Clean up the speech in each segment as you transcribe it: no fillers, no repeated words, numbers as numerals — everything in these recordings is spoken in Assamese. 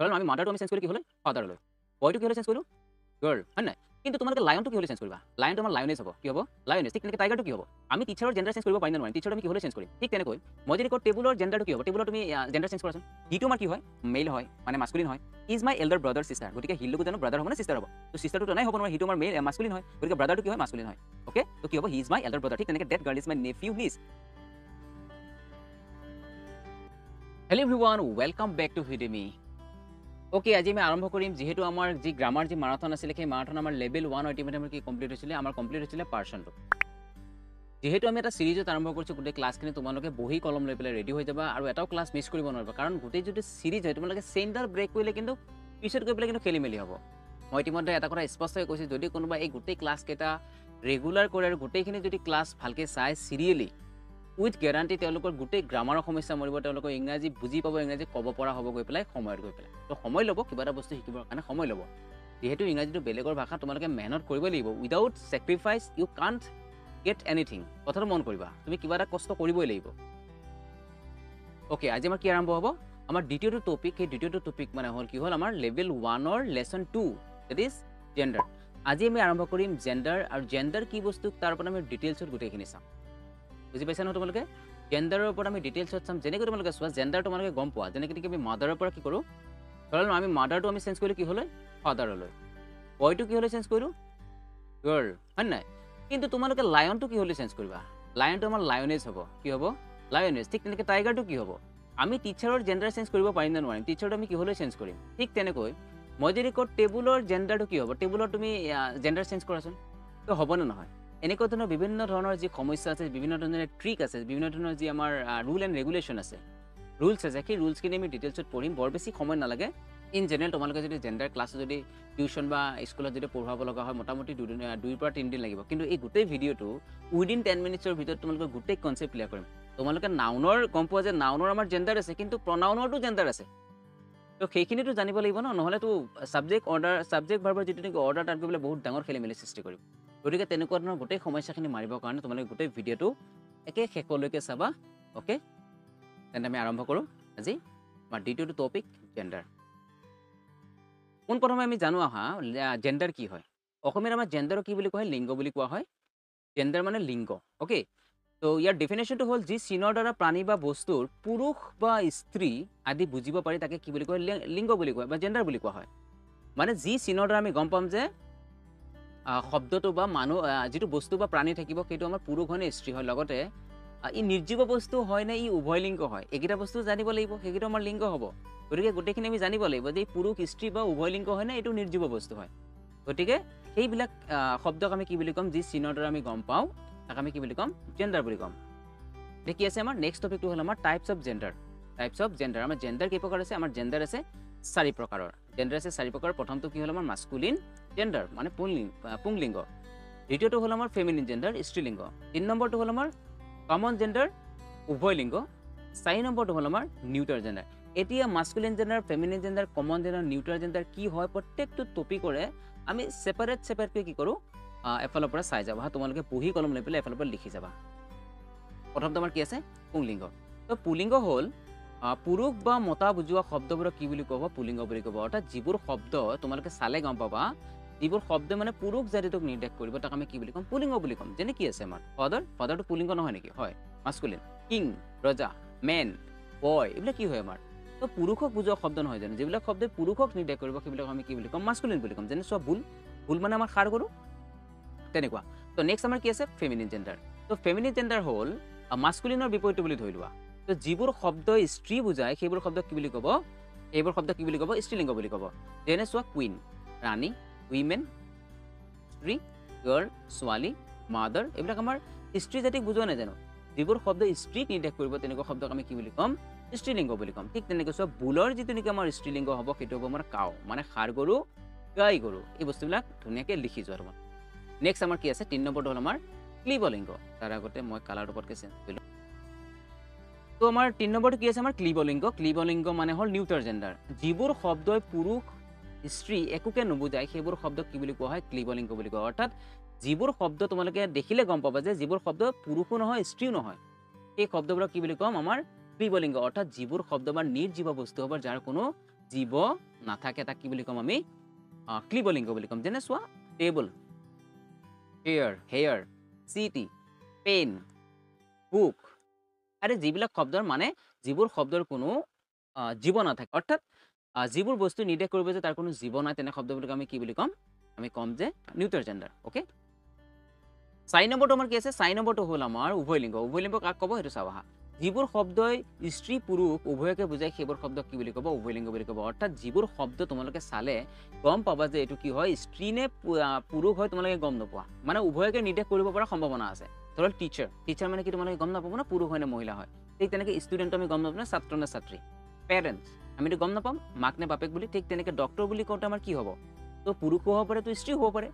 ধৰা আমি মাদাৰটো আমি চেঞ্জ কৰিলোঁ কি হ'লে ফাদাৰলৈ, বয়টো কি হ'লে চেঞ্জ কৰিলোঁ গাৰ্ল, হয় নাই? কিন্তু তোমালোকে লায়নটো কি হ'লে চেঞ্জ কৰিবা? লায়নটো আমাৰ লায়নেছ হ'ব, কি হ'ব? লায়নেছ। ঠিক তেনেকৈ টাইগাৰটো কি হ'ব? আমি টিচাৰৰ জেণ্ডাৰ চেঞ্জ কৰিব পাৰিম নে নোৱাৰিম? টিচাৰটো আমি কি হ'লে চেঞ্জ কৰিম? ঠিক তেনেকৈ মই যদি কওঁ টেবুলৰ জেণ্ডাৰটো কি হ'ব? টেবুলৰ তুমি জেণ্ডাৰ চেঞ্জ কৰাচোন। সিটো আমাৰ কি হয়? মেল হয়, মানে মাস্কুলিন হয়। Is my elder brother sister, গতিকে হিলটো জানো ব্ৰাদাৰ হ'ব নে চিষ্টাৰ হ'ব? তো চিষ্টাৰটো নাই হ'ব নোৱাৰে, সিটো আমাৰ মেল মাস্কুলিন হয়, গতিকে ব্ৰাদাৰটো কি হয়? মাস্কুলিন হয়। অ'কে, তো কি হ'ব? He is my elder brother. ঠিক তেনেকৈ that girl is my nephew niece. Hello' everyone, welcome back to Udemy. Okay, আজি আমি আৰম্ভ কৰিম। যিহেতু আমাৰ যি গ্ৰামাৰ যি মাৰাথন আছিলে, সেই মাৰাথন আমাৰ লেভেল 1 ইতিমধ্যে আমাৰ কি কমপ্লিট হৈছিলে? আমাৰ কমপ্লিট হৈছিলে পাৰ্চনটো। যিহেতু আমি এটা চিৰিজত আৰম্ভ কৰিছোঁ, গোটেই ক্লাছখিনি তোমালোকে বহি কলম লৈ পেলাই ৰেডি হৈ যাবা আৰু এটাও ক্লাছ মিছ কৰিব নোৱাৰিবা। কাৰণ গোটেই যিটো চিৰিজ হয়, তোমালোকে চেইনডাল ব্ৰেক কৰিলে কিন্তু পিছত গৈ পেলাই কিন্তু খেলি মেলি হ'ব। মই ইতিমধ্যে এটা কথা স্পষ্টকৈ কৈছোঁ, যদি কোনোবা এই গোটেই ক্লাছকেইটা ৰেগুলাৰ কৰে আৰু গোটেইখিনি যদি ক্লাছ ভালকৈ চাই চিৰিয়েলি উইথ গেৰাণ্টি তেওঁলোকৰ গোটেই গ্ৰামাৰৰ সমস্যা মৰিব, তেওঁলোকৰ ইংৰাজী বুজি পাব, ইংৰাজী ক'ব পৰা হ'ব গৈ পেলাই সময়ত গৈ পেলাই। তো সময় ল'ব, কিবা এটা বস্তু শিকিবৰ কাৰণে সময় ল'ব। যিহেতু ইংৰাজীটো বেলেগৰ ভাষা, তোমালোকে মেহনত কৰিব লাগিব। Without sacrifice you can't get anything. কথাটো মন কৰিবা, তুমি কিবা এটা কষ্ট কৰিবই লাগিব। অ'কে, আজি আমাৰ কি আৰম্ভ হ'ব? আমাৰ দ্বিতীয়টো টপিক। সেই দ্বিতীয়টো টপিক মানে হ'ল কি হ'ল? আমাৰ level 1ৰ lesson 2, that is gender. আজি আমি আৰম্ভ কৰিম জেণ্ডাৰ, আৰু জেণ্ডাৰ কি বস্তু তাৰ ওপৰত আমি ডিটেইলছত গোটেইখিনি চাম। বুজি পাইছা নহয় তোমালোকে? জেণ্ডাৰৰ ওপৰত আমি ডিটেইলছত চাম। যেনেকৈ তোমালোকে চোৱা, জেণ্ডাৰ তোমালোকে গম পোৱা, যেনেকৈ নেকি আমি মাদাৰৰ পৰা কি কৰোঁ? ধৰা আমি মাদাৰটো আমি চেঞ্জ কৰিলোঁ কি হ'লে? ফাদাৰলৈ। বয়টো কি হ'লে চেঞ্জ কৰিলোঁ? গাৰ্ল, হয় নাই? কিন্তু তোমালোকে লায়নটো কি হ'লে চেঞ্জ কৰিবা? লায়নটো আমাৰ লায়নেছ হ'ব, কি হ'ব? লায়নেছ। ঠিক তেনেকৈ টাইগাৰটো কি হ'ব? আমি টিচাৰৰ জেণ্ডাৰ চেঞ্জ কৰিব পাৰিম নে নোৱাৰিম? টিচাৰটো আমি কি হ'লে চেঞ্জ কৰিম? ঠিক তেনেকৈ মই যদি কওঁ টেবুলৰ জেণ্ডাৰটো কি হ'ব? টেবুলৰ তুমি জেণ্ডাৰ চেঞ্জ কৰাচোন, তো হ'বনে নহয়? এনেকুৱা ধৰণৰ বিভিন্ন ধৰণৰ যি সমস্যা আছে, বিভিন্ন ধৰণৰ ট্ৰিক আছে, বিভিন্ন ধৰণৰ যি আমাৰ ৰুল এণ্ড ৰেগুলেশ্যন আছে, ৰুলছ আছে, সেই ৰুলছখিনি আমি ডিটেইলছত পঢ়িম। বৰ বেছি সময় নালাগে। ইন জেনেৰেল তোমালোকে যদি জেণ্ডাৰ ক্লাছত যদি টিউশ্যন বা স্কুলত যদি পঢ়ুৱাব লগা হয়, মোটামুটি দুদিন, 2 পৰা 3 দিন লাগিব। কিন্তু এই গোটেই ভিডিঅ'টো উইদিন 10 মিনিটছৰ ভিতৰত তোমালোকে গোটেই কনচেপ্ট ক্লিয়াৰ কৰিম। তোমালোকে নাউনৰ গম পোৱা যে নাউনৰ আমাৰ জেণ্ডাৰ আছে, কিন্তু প্ৰনাউনৰতো জেণ্ডাৰ আছে, তো সেইখিনিতো জানিব লাগিব ন? নহ'লেতো ছাবজেক্ট অৰ্ডাৰ, ছাবজেক্ট ভাৰ্বৰ যিটো নেকি অৰ্ডাৰ, তাত গৈ পেলাই বহুত ডাঙৰ খেলি মেলি সৃষ্টি কৰিব। গতিকে তেনেকুৱা ধৰণৰ গোটেই সমস্যাখিনি মাৰিবৰ কাৰণে তোমালোকে গোটেই ভিডিঅ'টো একে শেষলৈকে চাবা। অ'কে, তেন্তে আমি আৰম্ভ কৰোঁ আজি আমাৰ দ্বিতীয়টো টপিক জেণ্ডাৰ। পোনপ্ৰথমে আমি জানো আহা জেণ্ডাৰ কি হয়। অসমীয়াত আমাৰ জেণ্ডাৰক কি বুলি কোৱা হয়? লিংগ বুলি কোৱা হয়। জেণ্ডাৰ মানে লিংগ। অ'কে, তো ইয়াৰ ডেফিনেশ্যনটো হ'ল যি চিনৰ দ্বাৰা প্ৰাণী বা বস্তুৰ পুৰুষ বা স্ত্ৰী আদি বুজিব পাৰি তাকে কি বুলি কোৱা হয়? লিংগ বুলি কোৱা হয় বা জেণ্ডাৰ বুলি কোৱা হয়। মানে যি চিনৰ দ্বাৰা আমি গম পাম যে শব্দটো বা মানুহ যিটো বস্তু বা প্ৰাণী থাকিব সেইটো আমাৰ পুৰুষ হয় নে স্ত্ৰী হয়, লগতে ই নিৰ্জীৱ বস্তু হয় নে ই উভয় লিংগ হয়, এইকেইটা বস্তু জানিব লাগিব, সেইকেইটা আমাৰ লিংগ হ'ব। গতিকে গোটেইখিনি আমি জানিব লাগিব যে এই পুৰুষ স্ত্ৰী বা উভয় লিংগ হয় নে এইটো নিৰ্জীৱ বস্তু হয়। গতিকে সেইবিলাক শব্দক আমি কি বুলি ক'ম? যি চিনৰ দ্বাৰা আমি গম পাওঁ তাক আমি কি বুলি ক'ম? জেণ্ডাৰ বুলি ক'ম। এতিয়া কি আছে আমাৰ নেক্সট টপিকটো হ'ল আমাৰ types of gender. Types of gender, আমাৰ জেণ্ডাৰ কেই প্ৰকাৰ আছে? আমাৰ জেণ্ডাৰ আছে 4 প্ৰকাৰৰ। জেণ্ডাৰ আছে 4 প্ৰকাৰৰ। প্ৰথমটো কি হ'ল আমাৰ মাস্কুলিন জেণ্ডাৰ, মানে পুংলিংগ। দ্বিতীয়টো হ'ল আমাৰ ফেমিনিন জেণ্ডাৰ, স্ত্ৰীলিংগ। 3 নম্বৰটো হ'ল আমাৰ কমন জেণ্ডাৰ, উভয় লিংগ। 4 নম্বৰটো হ'ল আমাৰ নিউটাৰ জেণ্ডাৰ। এতিয়া masculine gender, feminine gender, common gender, neuter gender কি হয় প্ৰত্যেকটো টপিকৰে আমি ছেপাৰেট ছেপাৰেটকৈ কি কৰোঁ, এফালৰ পৰা চাই যাবা। তোমালোকে বহি কলম লৈ পেলাই এফালৰ পৰা লিখি যাবা। প্ৰথমটো আমাৰ কি আছে? পুংলিংগ। তো পুলিংগ হ'ল পুৰুষ বা মতা বুজোৱা শব্দবোৰক কি বুলি ক'ব? পুলিংগ বুলি ক'ব। অৰ্থাৎ যিবোৰ শব্দ তোমালোকে চালে গম পাবা, যিবোৰ শব্দ মানে পুৰুষ জাতিটোক নিৰ্দেশ কৰিব তাক আমি কি বুলি ক'ম? পুলিংগ বুলি ক'ম। যেনে কি আছে আমাৰ ফাদাৰ, ফাদাৰটো পুলিংগ নহয় নেকি? হয়, মাস্কুলিন। কিং, ৰজা, মেন, বয়, এইবিলাক কি হয় আমাৰ? তো পুৰুষক বুজোৱা শব্দ নহয় জানো? যিবিলাক শব্দই পুৰুষক নিৰ্দেশ কৰিব সেইবিলাক আমি কি বুলি ক'ম? মাস্কুলিন বুলি ক'ম। যেনে চোৱা বুল, বুল মানে আমাৰ ষাঁড় গৰু, তেনেকুৱা। তো নেক্সট আমাৰ কি আছে? Feminine gender. তো ফেমিনিন জেণ্ডাৰ হ'ল মাস্কুলিনৰ বিপৰীতটো বুলি ধৰি লোৱা। তো যিবোৰ শব্দই স্ত্ৰী বুজায় সেইবোৰ শব্দ কি বুলি ক'ব? এইবোৰ শব্দ কি বুলি ক'ব? স্ত্ৰীলিংগ বুলি ক'ব। যেনে চোৱা কুইন, ৰাণী, উইমেন, স্ত্ৰী, গাৰ্ল, ছোৱালী, মাদাৰ, এইবিলাক আমাৰ স্ত্ৰী জাতিক বুজোৱা নাই জানো? যিবোৰ শব্দ স্ত্ৰীক নিৰ্দেশ কৰিব তেনেকুৱা শব্দক আমি কি বুলি ক'ম? স্ত্ৰীলিংগ বুলি ক'ম। ঠিক তেনেকৈ চোৱা বুলৰ যিটো নেকি আমাৰ স্ত্ৰীলিংগ হ'ব সেইটো হ'ব আমাৰ কাও, মানে ষাঁড় গৰু, গাই গৰু। এই বস্তুবিলাক ধুনীয়াকৈ লিখি যোৱা তোমাৰ। নেক্সট আমাৰ কি আছে? 3 নম্বৰটো হ'ল আমাৰ ক্লীবলিংগ। তাৰ আগতে মই কালাৰটো পটকৈ চেঞ্জ কৰিলোঁ। তো আমাৰ 3 নম্বৰটো কি আছে? আমাৰ ক্লীবলিংগ। ক্লীবলিংগ মানে হ'ল নিউটাৰ জেণ্ডাৰ। যিবোৰ শব্দই পুৰুষ স্ত্ৰী একোকে নুবুজায় সেইবোৰ শব্দক কি বুলি কোৱা হয়? ক্লীবলিংগ বুলি কোৱা হয়। অৰ্থাৎ যিবোৰ শব্দ তোমালোকে দেখিলে গম পাবা যে যিবোৰ শব্দ পুৰুষো নহয় স্ত্ৰীও নহয়, সেই শব্দবোৰক কি বুলি ক'ম? আমাৰ ক্লীবলিংগ। অৰ্থাৎ যিবোৰ শব্দ আমাৰ নিৰ্জীৱ বস্তু হ'ব, যাৰ কোনো জীৱ নাথাকে তাক কি বুলি ক'ম আমি? ক্লীবলিংগ বুলি ক'ম। যেনে চোৱা, table, chair, hair, city, pen, book, আৰু যিবিলাক শব্দৰ মানে যিবোৰ শব্দৰ কোনো জীৱ নাথাকে, অৰ্থাৎ যিবোৰ বস্তু নিৰ্দেশ কৰিব যে তাৰ কোনো জীৱ নাই, তেনে শব্দবিলাক আমি কি বুলি ক'ম? আমি ক'ম যে নিউট্ৰেল জেণ্ডাৰ। অ'কে, 4 নম্বৰটো আমাৰ কি আছে? 4 নম্বৰটো হ'ল আমাৰ উভয়লিংগ। উভয়লিংগ কাক ক'ব সেইটো চাওঁ আহা। যিবোৰ শব্দই স্ত্ৰী পুৰুষ উভয়কে বুজায় সেইবোৰ শব্দক কি বুলি ক'ব? উভয়লিংগ বুলি ক'ব। অৰ্থাৎ যিবোৰ শব্দ তোমালোকে চালে গম পাবা যে এইটো কি হয়, স্ত্ৰী নে পুৰুষ হয় তোমালোকে গম নোপোৱা, মানে উভয়কে নিৰ্দেশ কৰিব পৰা সম্ভাৱনা আছে। ধৰক টিচাৰ, টিচাৰ মানে কি তোমালোকে গম নাপাব না পুৰুষ হয় নে মহিলা হয়। ঠিক তেনেকৈ ষ্টুডেণ্ট আমি গম নাপাম না ছাত্ৰ নে ছাত্ৰী। পেৰেণ্টছ আমিতো গম নাপাম মাক নে বাপেক বুলি। ঠিক তেনেকৈ ডক্টৰ বুলি কওঁতে আমাৰ কি হ'ব? তো পুৰুষো হ'ব পাৰে, তো স্ত্ৰীও হ'ব পাৰে।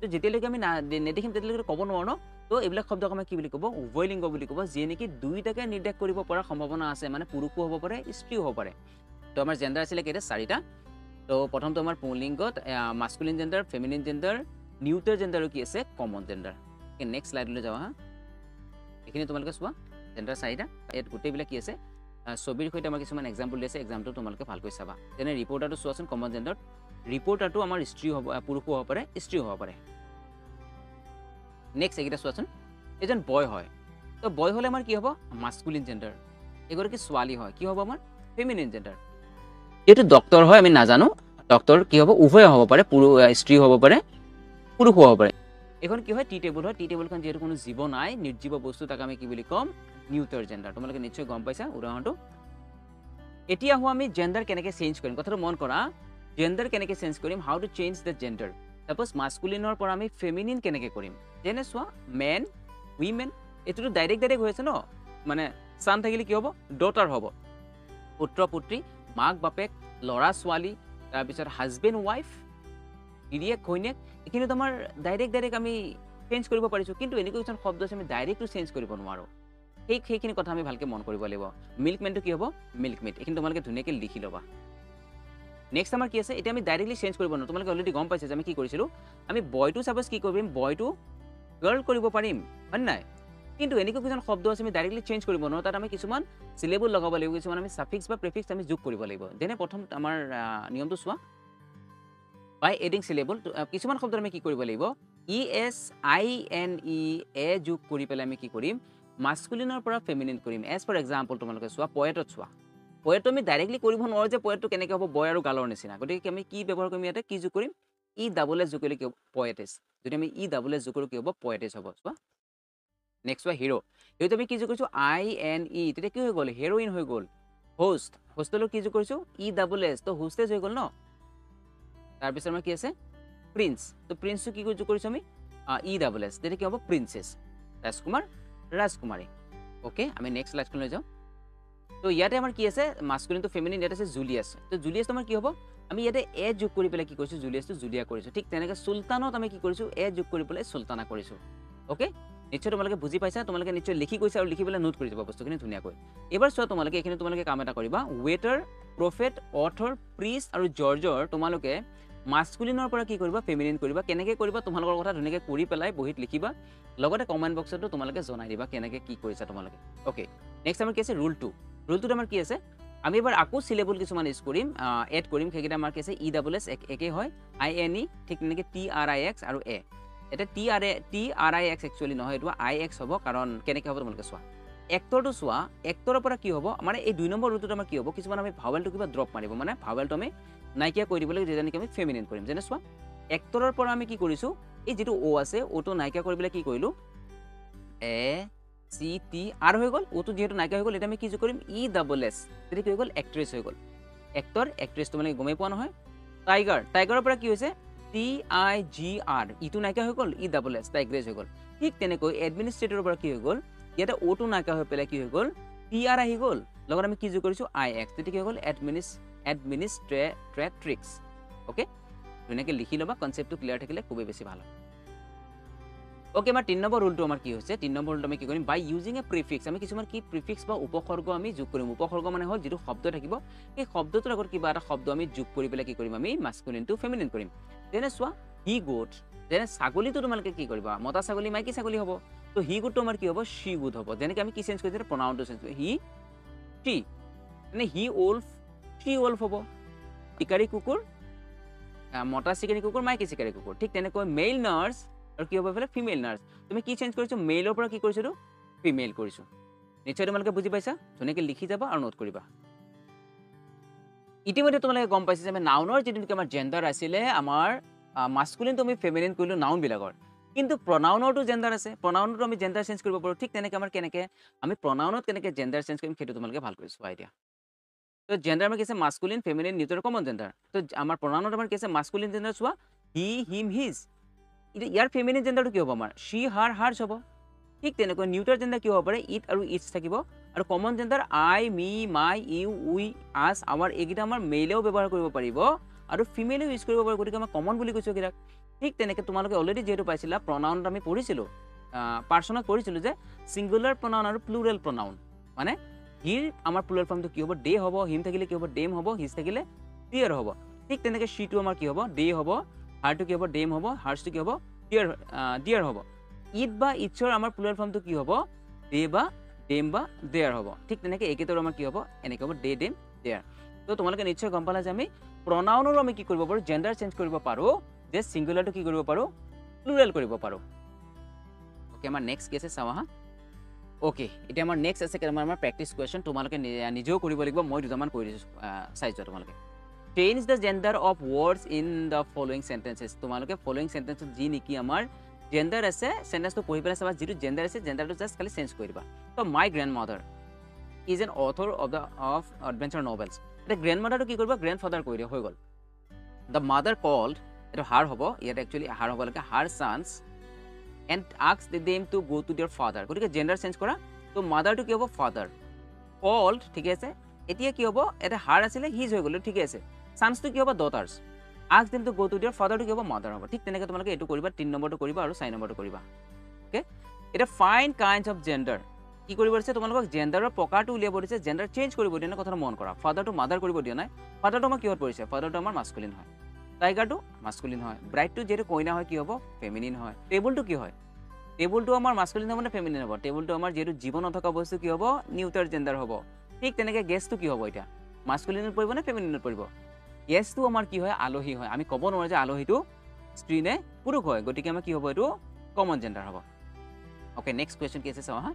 তো যেতিয়ালৈকে আমি নেদেখিম তেতিয়ালৈকে ক'ব নোৱাৰো ন। তো এইবিলাক শব্দক আমাক কি বুলি ক'ব? উভয়লিংগ বুলি ক'ব, যিয়ে নেকি দুয়োটাকে নিৰ্দেশ কৰিব পৰা সম্ভাৱনা আছে, মানে পুৰুষো হ'ব পাৰে স্ত্ৰীও হ'ব পাৰে। তো আমাৰ জেণ্ডাৰ আছিলে কেইটা? 4টা। তো প্ৰথমটো আমাৰ পুংলিংগত masculine gender, feminine gender, neuter জেণ্ডাৰো কি আছে? Common gender. Next শ্লাইডলৈ যাওঁ হা। এইখিনি তোমালোকে চোৱা, জেণ্ডাৰ 4টা। ইয়াত গোটেইবিলাক কি আছে? ছবিৰ সৈতে আমাৰ কিছুমান এক্সাম্পল দিছে, এক্সাম্পলটো তোমালোকে ভালকৈ চাবা। যেনে ৰিপৰ্টাৰটো চোৱাচোন, কমন জেণ্ডাৰত ৰিপৰ্টাৰটো আমাৰ স্ত্ৰী হ'ব, পুৰুষো হ'ব পাৰে স্ত্ৰীও হ'ব পাৰে। নেক্সট এইকেইটা চোৱাচোন, এজন বয় হয়, তো বয় হ'লে আমাৰ কি হ'ব? Masculine gender. এগৰাকী ছোৱালী হয়, কি হ'ব আমাৰ? Feminine gender. যিহেতু ডক্টৰ হয় আমি নাজানো, ডক্টৰ কি হ'ব? উভয় হ'ব পাৰে, পুৰুষ স্ত্ৰী হ'ব পাৰে পুৰুষো হ'ব পাৰে। এইখন কি হয়? টি টেবুল হয়। টি টেবুলখন যিহেতু কোনো জীৱ নাই, নিৰ্জীৱ বস্তু, তাক আমি কি বুলি ক'ম? Neutral gender. তোমালোকে নিশ্চয় গম পাইছা উদাহৰণটো। এতিয়া আহোঁ আমি জেণ্ডাৰ কেনেকৈ চেঞ্জ কৰিম। কথাটো মন কৰা, জেণ্ডাৰ কেনেকৈ চেঞ্জ কৰিম? How to change the gender. Suppose মাস্কুলিনৰ পৰা আমি ফেমিনিন কেনেকৈ কৰিম? যেনে চোৱা, মেন, উইমেন, এইটোতো ডাইৰেক্ট ডাইৰেক্ট হৈ আছে ন, মানে চান থাকিলে কি হ'ব? ডটাৰ হ'ব। পুত্ৰ পুত্ৰী, মাক বাপেক, ল'ৰা ছোৱালী, তাৰপিছত হাজবেণ্ড ৱাইফ, গিৰিয়েক ঘৈণীয়েক, এইখিনিতো আমাৰ ডাইৰেক্ট ডাইৰেক্ট আমি চেঞ্জ কৰিব পাৰিছোঁ। কিন্তু এনেকুৱা কিছুমান শব্দ আছে আমি ডাইৰেক্টটো চেঞ্জ কৰিব নোৱাৰোঁ। সেইখিনি কথা আমি ভালকৈ মন কৰিব লাগিব। মিল্কমেনটো কি হ'ব? মিল্কমেড। এইখিনি তোমালোকে ধুনীয়াকৈ লিখি ল'বা। নেক্সট আমাৰ কি আছে? এতিয়া আমি ডাইৰেক্টলি চেঞ্জ কৰিব নোৱাৰোঁ। তোমালোকে অলৰেডি গম পাইছা যে আমি কি কৰিছিলোঁ। আমি বয়টো ছাপ'জ কি কৰিম? বয়টো গাৰ্ল কৰিব পাৰিম, হয় নাই? কিন্তু এনেকুৱা কিছুমান শব্দ আছে আমি ডাইৰেক্টলি চেঞ্জ কৰিব নোৱাৰোঁ। তাত আমি কিছুমান চিলেবল লগাব লাগিব, কিছুমান আমি ছাফিক্স বা প্ৰিফিক্স আমি যোগ কৰিব লাগিব। যেনে প্ৰথম আমাৰ নিয়মটো চোৱা, বাই এডিং চিলেবল। কিছুমান শব্দত আমি কি কৰিব লাগিব? E S I N E A যোগ কৰি পেলাই আমি কি কৰিম? মাস্কুলিনৰ পৰা ফেমিনিন কৰিম। এজ ফৰ এক্সাম্পল তোমালোকে চোৱা, পয়েটত চোৱা, পয়েটটো আমি ডাইৰেক্টলি কৰিব নোৱাৰোঁ যে পয়েটটো কেনেকৈ হ'ব, বয় আৰু গালৰ নিচিনা। গতিকে আমি কি ব্যৱহাৰ কৰিম? ইয়াতে কি যোগ কৰিম? ই ডাবল এছ যোগ কৰিলে কি হ'ব? পয়েটেছ। যদি আমি ই ডাবল এছ যোগ কৰোঁ কি হ'ব? পয়েটেছ হ'ব। চোৱা নেক্সট চোৱা, হিৰ'। হিৰোটো আমি কি যোগ কৰিছোঁ? আই এন ই, তেতিয়া কি হৈ গ'ল? হেৰ'ইন হৈ গ'ল। হোষ্ট, হোষ্টলৈ কি যোগ কৰিছোঁ? ই ডাবল এছ, তো হোষ্টেজ হৈ গ'ল ন। তাৰপিছত আমাৰ কি আছে? প্ৰিন্স। তো প্ৰিন্সটো কি যোগ কৰিছোঁ আমি? ই ডাবল এছ, তেতিয়া কি হ'ব? প্ৰিন্সেছ। ৰাজকুমাৰ, ৰাজকুমাৰী। অ'কে, আমি নেক্সট শ্লাইডখনলৈ যাওঁ। তো ইয়াতে আমাৰ কি আছে? মাস্কুলিন টু ফেমিনিন, ইয়াত আছে জুলিয়াছ। তো জুলিয়াছটো আমাৰ কি হ'ব? আমি ইয়াতে এ যোগ কৰি পেলাই কি কৰিছোঁ? জুলিয়াছটো জুলিয়া কৰিছোঁ। ঠিক তেনেকৈ চুলতানত আমি কি কৰিছোঁ? এ যোগ কৰি পেলাই চুলতানা কৰিছোঁ। অ'কে, নিশ্চয় তোমালোকে বুজি পাইছা। তোমালোকে নিশ্চয় লিখি গৈছা আৰু লিখি পেলাই নোট কৰি যাবা বস্তুখিনি ধুনীয়াকৈ। এইবাৰ চোৱা, তোমালোকে এইখিনি তোমালোকে কাম এটা কৰিবা। ৱেটাৰ, প্ৰফেট, অথৰ, প্ৰিষ্ট আৰু জৰ্জৰ তোমালোকে মাস্কুলিনৰ পৰা কি কৰিবা? ফেমিনিন কৰিবা। কেনেকৈ কৰিবা তোমালোকৰ কথা ধুনীয়াকৈ কৰি পেলাই বহীত লিখিবা, লগতে কমেণ্ট বক্সতো তোমালোকে জনাই দিবা কেনেকৈ কি কৰিছা তোমালোকে। অ'কে, নেক্সট আমাৰ কি আছে? ৰুল 2। ৰুল 2ত আমাৰ কি আছে? আমি এবাৰ আকৌ চিলেবল কিছুমান ইউজ কৰিম, এড কৰিম। সেইকেইটা আমাৰ কি আছে? ই ডাবল এছ একেই হয়, আই এন ই, ঠিক তেনেকৈ টি আৰ I x আৰু এ। এতিয়া T R I X actually নহয়, এইটো আই এক্স হ'ব। কাৰণ কেনেকৈ হ'ব তোমালোকে চোৱা, এক্টৰটো চোৱা, এক্টৰৰ পৰা কি হ'ব? মানে এই 2 নম্বৰ ৰুলটোত আমাৰ কি হ'ব? কিছুমান আমি ভাৱেলটো কিবা ড্ৰপ মাৰিব, মানে ভাৱেলটো আমি নাইকিয়া কৰি দিব লাগিব, যেতিয়া নেকি আমি ফেমিনিন কৰিম। যেনে চোৱা, এক্টৰৰ পৰা আমি কি কৰিছোঁ? এই যিটো অ' আছে, অ'টো নাইকিয়া কৰি পেলাই কি কৰিলোঁ? এ চি টি আৰ হৈ গ'ল। অ'টো যিহেতু নাইকিয়া হৈ গ'ল, এতিয়া আমি কি যোগ কৰিম? ই ডাবল এছ, তেতিয়া কি হৈ গ'ল? এক্ট্ৰেছ হৈ গ'ল। এক্টৰ, এক্ট্ৰেছ তোমালোকে গমেই পোৱা নহয়। টাইগাৰ, টাইগাৰৰ পৰা কি হৈছে? টি I G R, ইটো নাইকিয়া হৈ গ'ল, ই ডাবল এছ, টাইগ্ৰেছ হৈ গ'ল। ঠিক তেনেকৈ এডমিনিষ্ট্ৰেটৰৰ পৰা কি হৈ গ'ল? ইয়াতে অ'টো নাইকিয়া হৈ পেলাই কি হৈ গ'ল? টি আৰ আহি গ'ল, লগত আমি কি যোগ কৰিছোঁ? আই এক্স, তেতিয়া কি হৈ গ'ল? এডমিনিষ্ট্ৰেট্ৰিক্স। অ'কে, ধুনীয়াকৈ লিখি ল'বা, কনচেপ্টটো ক্লিয়াৰ থাকিলে খুবেই বেছি ভাল হয়। অ'কে, আমাৰ 3 নম্বৰ ৰুলটো আমাৰ কি হৈছে? 3 নম্বৰ ৰুলটো আমি কি কৰিম? বাই ইউজিং এ প্ৰিফিক্স, আমি কিছুমান কি প্ৰিফিক্স বা উপসৰ্গ আমি যোগ কৰিম। উপসৰ্গ মানে হ'ল যিটো শব্দ থাকিব, সেই শব্দটোৰ আগত কিবা এটা শব্দ আমি যোগ কৰি পেলাই কি কৰিম? আমি মাস্কুলিনটো ফেমিনিন কৰিম। যেনে চোৱা, হি গোট, যেনে ছাগলীটো তোমালোকে কি কৰিবা? মতা ছাগলী মাইকী ছাগলী হ'ব, তো হি গোটটো আমাৰ কি হ'ব? শ্বি গোট হ'ব। যেনেকৈ আমি কি চেঞ্জ কৰিছোঁ? প্ৰনাউনটো চেঞ্জ কৰিছোঁ, হি, শ্বি, মানে হি ওল্ফ, শ্বি ওল্ফ হ'ব। চিকাৰী কুকুৰ, মতা চিকাৰী কুকুৰ, মাইকী চিকাৰী কুকুৰ। ঠিক তেনেকৈ মেইল নাৰ্ছ আৰু কি হ'ব এইফালে ফিমেল নাৰ্ছ। তুমি কি চেঞ্জ কৰিছোঁ? মেইলৰ পৰা কি কৰিছোঁ? এইটো ফিমেল কৰিছোঁ। নিশ্চয় তোমালোকে বুজি পাইছা। ধুনীয়াকৈ লিখি যাবা আৰু নোট কৰিবা। ইতিমধ্যে তোমালোকে গম পাইছা যে আমি নাউনৰ যিটো নেকি আমাৰ জেণ্ডাৰ আছিলে, আমাৰ মাস্কুলিনটো আমি ফেমিনিন কৰিলোঁ নাউনবিলাকৰ, কিন্তু প্ৰনাউনৰটো জেণ্ডাৰ আছে, প্ৰনাউনটো আমি জেণ্ডাৰ চেঞ্জ কৰিব পাৰোঁ। ঠিক তেনেকৈ আমাৰ কেনেকৈ আমি প্ৰনাউনত কেনেকৈ জেণ্ডাৰ চেঞ্জ কৰিম সেইটো তোমালোকে ভালকৈ চোৱা এতিয়া। তো জেণ্ডাৰ আমাৰ কি আছে? Masculine, feminine, neuter, common gender. তো আমাৰ প্ৰনাউনত আমাৰ কি আছে? মাস্কুলিন জেণ্ডাৰ চোৱা, হি, হিম, his. এতিয়া ইয়াৰ ফেমিনিন জেণ্ডাৰটো কি হ'ব? আমাৰ শ্বি, হাৰ, হাৰ্ছ হ'ব। ঠিক তেনেকৈ নিউটাৰ জেণ্ডাৰ কি হ'ব পাৰে? It আৰু it's থাকিব। আৰু common gender I, me, my, you, we, us, our, এইকেইটা আমাৰ মেইলেও ব্যৱহাৰ কৰিব পাৰিব আৰু ফিমেলেও ইউজ কৰিব পাৰিব, গতিকে আমাৰ কমন বুলি কৈছোঁ এইকেইটাক। ঠিক তেনেকৈ তোমালোকে অলৰেডি যিহেতু পাইছিলা প্ৰনাউনত আমি পঢ়িছিলোঁ, পাৰ্চনত পঢ়িছিলোঁ যে ছিংগুলাৰ প্ৰনাউন আৰু প্লুৰেল প্ৰনাউন, মানে হিৰ আমাৰ প্লুৰেল ফৰ্মটো কি হ'ব? দে হ'ব। হিম থাকিলে কি হ'ব? ডেম হ'ব। His থাকিলে ডিয়াৰ হ'ব। ঠিক তেনেকৈ শ্বীটো আমাৰ কি হ'ব? দে হ'ব। হাৰটো কি হ'ব? ডেম হ'ব। হাৰ্ছটো কি হ'ব? ডিয়াৰ, ডিয়াৰ হ'ব। It বা ইটছৰ আমাৰ প্লুৰেল ফৰ্মটো কি হ'ব? দে বা ডেম বা there হ'ব। ঠিক তেনেকৈ এইকেইটাৰ আমাৰ কি হ'ব? এনেকৈ হ'ব, দে, ডেম, there. তো তোমালোকে নিশ্চয় গম পালা যে আমি প্ৰনাউনৰো আমি কি কৰিব পাৰোঁ? জেণ্ডাৰ চেঞ্জ কৰিব পাৰোঁ, যে ছিংগুলাৰটো কি কৰিব পাৰোঁ? প্লুৰেল কৰিব পাৰোঁ। অ'কে, আমাৰ নেক্সট কি আছে চাওঁ আহা। অ'কে, এতিয়া আমাৰ নেক্সট আছে কেইটামান আমাৰ প্ৰেক্টিছ কুৱেশ্যন, তোমালোকে নিজেও কৰিব লাগিব, মই দুটামান কৰি দিছোঁ, চাই যোৱা তোমালোকে। Change the gender of words in the following sentences. তোমালোকে ফলোয়িং চেণ্টেন্সত যি নেকি আমাৰ জেণ্ডাৰ আছে, চেণ্টেন্সটো পঢ়ি পেলাই চাবা, যিটো জেণ্ডাৰ আছে জেণ্ডাৰটো জাষ্ট খালি চেঞ্জ কৰি দিবা। তো my grandmother is an author of the of adventure novels. এতিয়া গ্ৰেণ্ড মাদাৰটো কি কৰিবা? গ্ৰেণ্ড ফাদাৰ কৰি দিয়া হৈ গ'ল। The mother cold, এইটো হাৰ হ'ব, ইয়াত একচুৱেলি হাৰ হ'ব লাগে, her sons and asks them to go to their father. গতিকে জেণ্ডাৰ চেঞ্জ কৰা, তো মাদাৰটো কি হ'ব? ফাদাৰ। কল্ড, ঠিকে আছে। এতিয়া কি হ'ব? এটা হাৰ আছিলে his হৈ গ'ল, ঠিকে আছে। চান্সটো কি হ'ব? Daughters. Asks them to go to their ফাদাৰটো কি হ'ব? মাদাৰ হ'ব। ঠিক তেনেকৈ তোমালোকে এইটো কৰিবা, 3 নম্বৰটো কৰিবা আৰু 4 নম্বৰটো কৰিবা। অ'কে, এতিয়া ফাইন কাইণ্ডছ অফ জেণ্ডাৰ কি কৰিব দিছে তোমালোকক? জেণ্ডাৰৰ প্ৰকাৰটো উলিয়াব দিছে, জেণ্ডাৰ চেঞ্জ কৰিব দিয়া নাই, কথাটো মন কৰা। ফাদাৰটো মাদাৰ কৰিব দিয়া নাই। ফাদাৰটো আমাৰ কিহত পৰিছে? ফাদাৰটো আমাৰ মাস্কুলিন হয়। টাইগাৰটো মাস্কুলিন হয়। ব্ৰাইডটো যিহেতু কইনা হয় কি হ'ব? ফেমিনিন হয়। টেবুলটো কি হয়? টেবুলটো আমাৰ মাস্কুলিন হ'ব নে ফেমিনিন হ'ব? টেবুলটো আমাৰ যিহেতু জীৱ নথকা বস্তু কি হ'ব? নিউটাৰ জেণ্ডাৰ হ'ব। ঠিক তেনেকৈ গেছটো কি হ'ব? এতিয়া মাস্কুলিনত পৰিব নে ফেমিনিনত পৰিব? গেছটো আমাৰ কি হয়? আলহী হয়। আমি ক'ব নোৱাৰোঁ যে আলহীটো স্ত্ৰী নে পুৰুষ হয়, গতিকে আমাৰ কি হ'ব? এইটো কমন জেণ্ডাৰ হ'ব। অ'কে, নেক্সট কুৱেশ্যন কি আছে চাওঁ হা।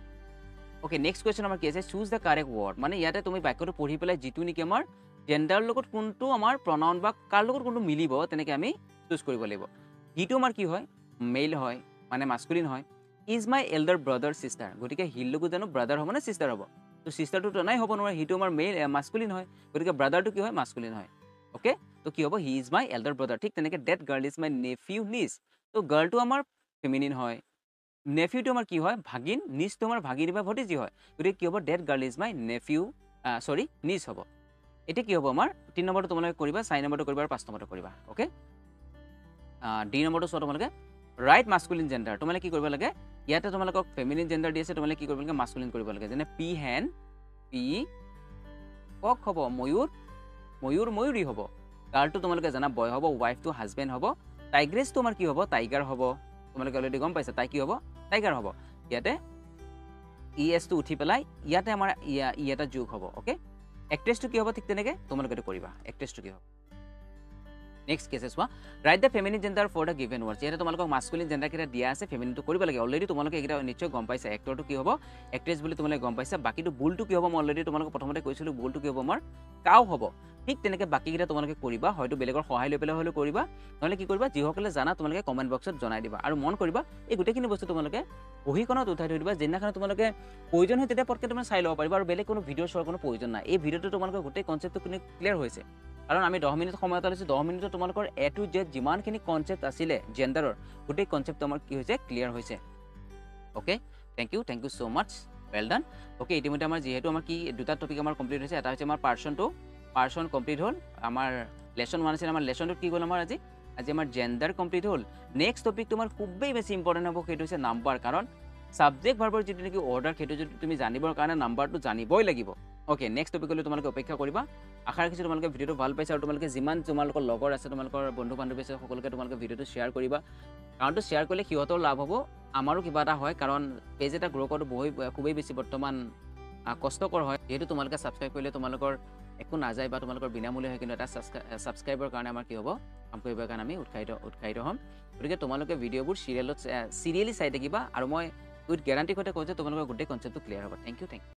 অ'কে, নেক্সট কুৱেশ্যন আমাৰ কি আছে? Choose the correct word. মানে ইয়াতে তুমি বাক্যটো পঢ়ি পেলাই যিটো নেকি আমাৰ জেণ্ডাৰৰ লগত কোনটো আমাৰ প্ৰনাউন বা কাৰ লগত কোনটো মিলিব তেনেকৈ আমি চুজ কৰিব লাগিব। সিটো আমাৰ কি হয়? মেইল হয়, মানে মাস্কুলিন হয়। Is my elder brother sister, গতিকে হিৰ লগত জানো ব্ৰাদাৰ হ'ব নে চিষ্টাৰ হ'ব? তো চিষ্টাৰটোতো নাই হ'ব নোৱাৰে, সিটো আমাৰ মেইল মাস্কুলিন হয়, গতিকে ব্ৰাদাৰটো কি হয়? মাস্কুলিন হয়। অ'কে, তো কি হ'ব? He is my elder brother. ঠিক তেনেকৈ that girl is my nephew niece. তো গাৰ্লটো আমাৰ ফেমিনিন হয়, নেফিউটো আমাৰ কি হয়? ভাগিন। নিচটো আমাৰ ভাগিনী বা ভতিজী হয়, গতিকে কি হ'ব? That girl is my nephew sorry niece হ'ব। এতিয়া কি হ'ব আমাৰ 3 নম্বৰটো তোমালোকে কৰিবা, 4 নম্বৰটো কৰিবা আৰু 5 নম্বৰটো কৰিবা। অ'কে, ডি নম্বৰটো চোৱা তোমালোকে, ৰাইট মাস্কুলিন জেণ্ডাৰ। তোমালোকে কি কৰিব লাগে? ইয়াতে তোমালোকক ফেমিনিন জেণ্ডাৰ দি আছে, তোমালোকে কি কৰিব লাগে? মাস্কুলিন কৰিব লাগে। যেনে পি হেন, পি কক হ'ব, ময়ূৰ, ময়ূৰ ময়ূৰী হ'ব। গাৰ্লটো তোমালোকে জানা বয় হ'ব, ৱাইফটো হাজবেণ্ড হ'ব। টাইগ্ৰেছটো আমাৰ কি হ'ব? টাইগাৰ হ'ব। তোমালোকে অলৰেডি গম পাইছা তাই কি হ'ব? টাইগাৰ হ'ব। ইয়াতে ই এছটো উঠি পেলাই ইয়াতে আমাৰ ই এটা যোগ হ'ব। অ'কে, এক্ট্ৰেছটো কি হ'ব? ঠিক তেনেকৈ তোমালোকে এইটো কৰিবা, এক্ট্ৰেছটো কি হ'ব? নেক্সট কেছে চোৱা, write the feminine gender for the given words. ইয়াতে তোমালোকক মাস্কুলিন জেণ্ডাৰকেইটা দিয়া আছে, ফেমিনিনটো কৰিব লাগে। অলৰেডি তোমালোকে এইকেইটা নিশ্চয় গম পাইছা। এক্টৰটো কি হ'ব? এক্ট্ৰেছ বুলি তোমালোকে গম পাইছা। বাকীটো বুলটো কি হ'ব? মই অলৰেডি তোমালোকক প্ৰথমতে কৈছিলোঁ, বুলটো কি হ'ব? আমাৰ কাউ হ'ব। ঠিক তেনেকৈ বাকীকেইটা তোমালোকে কৰিবা, হয়তো বেলেগৰ সহায় লৈ পেলাই হ'লেও কৰিবা, নহ'লে কি কৰিবা, যিসকলে জানা তোমালোকে কমেণ্ট বক্সত জনাই দিবা। আৰু মন কৰিবা, এই গোটেইখিনি বস্তু তোমালোকে বহীখনত উঠাই থৈ দিবা, যিদিনাখনে তোমালোকে প্ৰয়োজন হয় তেতিয়া পটকৈ তোমালোকে চাই ল'ব পাৰিবা, আৰু বেলেগ কোনো ভিডিঅ' চোৱাৰ কোনো প্ৰয়োজন নাই। এই ভিডিঅ'টো তোমালোকৰ গোটেই কনচেপ্টটো ক্লিয়াৰ হৈছে, কাৰণ আমি 10 মিনিট সময় এটা লৈছোঁ। 10 মিনিটত তোমালোকৰ এ টু জেড যিমানখিনি কনচেপ্ট আছিলে জেণ্ডাৰৰ, গোটেই কনচেপ্টটো আমাৰ কি হৈছে? ক্লিয়াৰ হৈছে। Okay, thank you, thank you so much, well done. Okay, ইতিমধ্যে আমাৰ যিহেতু আমাৰ কি দুটা টপিক আমাৰ কমপ্লিট হৈছে। এটা হৈছে আমাৰ পাৰ্চনটো, পাৰ্চন কমপ্লিট হ'ল, আমাৰ লেচন 1 আছিলে, আমাৰ লেচনটোত কি গ'ল আমাৰ আজি? আজি আমাৰ জেণ্ডাৰ কমপ্লিট হ'ল। নেক্সট টপিকটো আমাৰ খুবেই বেছি ইম্পৰ্টেণ্ট হ'ব, সেইটো হৈছে নাম্বাৰ। কাৰণ ছাবজেক্ট ভাৰ্বৰ যিটো নেকি অৰ্ডাৰ, সেইটো যদি তুমি জানিবৰ কাৰণে নাম্বাৰটো জানিবই লাগিব। অ'কে, নেক্সট টপিকলৈ তোমালোকে অপেক্ষা কৰিবা। আশা ৰাখিছোঁ তোমালোকে ভিডিঅ'টো ভাল পাইছা, আৰু তোমালোকে যিমান তোমালোকৰ লগৰ আছে, তোমালোকৰ বন্ধু বান্ধৱী আছে, সকলোকে তোমালোকে ভিডিঅ'টো শ্বেয়াৰ কৰিবা। কাৰণটো শ্বেয়াৰ কৰিলে সিহঁতৰ লাভ হ'ব, আমাৰো কিবা এটা হয়। কাৰণ পেজ এটা গ্ৰ' কৰাটো খুবেই বেছি বৰ্তমান কষ্টকৰ হয়। যিহেতু তোমালোকে ছাবস্ক্ৰাইব কৰিলে তোমালোকৰ একো নাযায় বা তোমালোকৰ বিনামূলীয়া হয়, কিন্তু এটা ছাবস্ক্ৰাইবৰ কাৰণে আমাৰ কি হ'ব, কাম কৰিবৰ কাৰণে আমি উৎসাহিত উৎসাহিত হ'ম। গতিকে তোমালোকে ভিডিঅ'বোৰ চিৰিয়েলি চাই থাকিবা আৰু মই উইথ গেৰাণ্টিৰ সৈতে কওঁ যে তোমালোকৰ গোটেই কনচেপ্টটো ক্লিয়াৰ হ'ব। Thank you, thank you.